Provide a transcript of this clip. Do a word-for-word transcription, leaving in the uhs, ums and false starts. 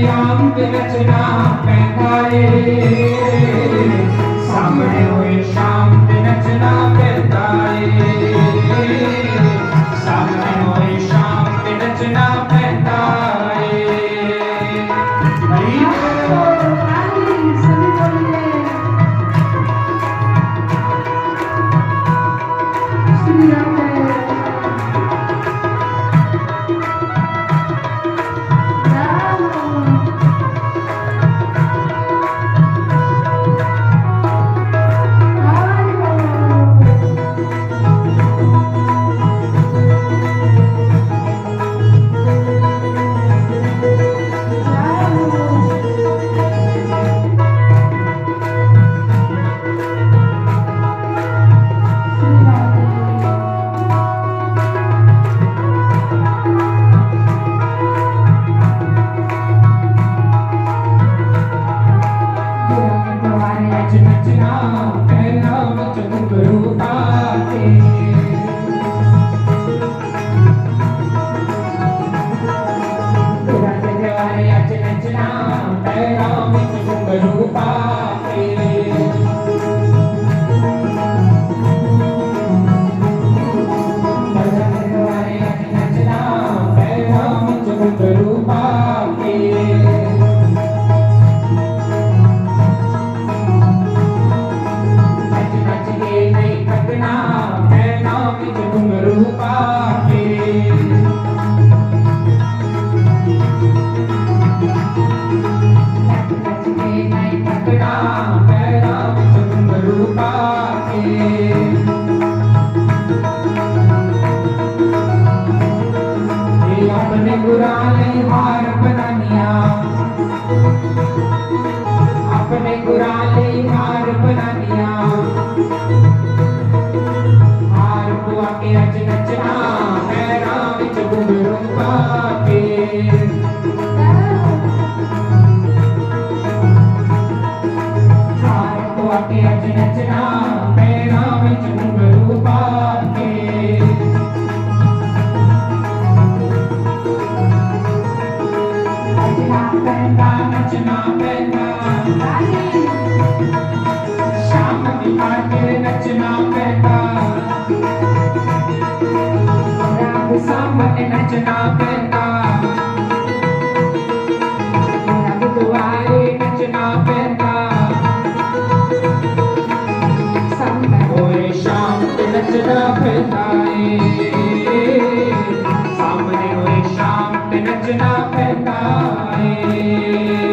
शाम ते नचना पैंदा ਏ, सामने होए शाम ते नचना पैंदा ਏ, सामने होए शाम ते नचना पैंदा ਏ। अपने गुराले हार बनानिया, अपने गुराले हार बनानिया, हार पुआ के अज नचना, पैरां विच घुंघरू पा के। हार पुआ के अज नचना, पैरां विच घुंघरू पा के। नचना पैंदा, नचना पैंदा। शाम दिखा के नचना पैंदा। रब सामने नचना पैंदा। रब दुआरे नचना पैंदा। सामने होए शाम ते नचना पैंदा ਏ। सामने होए शाम ते नचना पैंदा ਏ।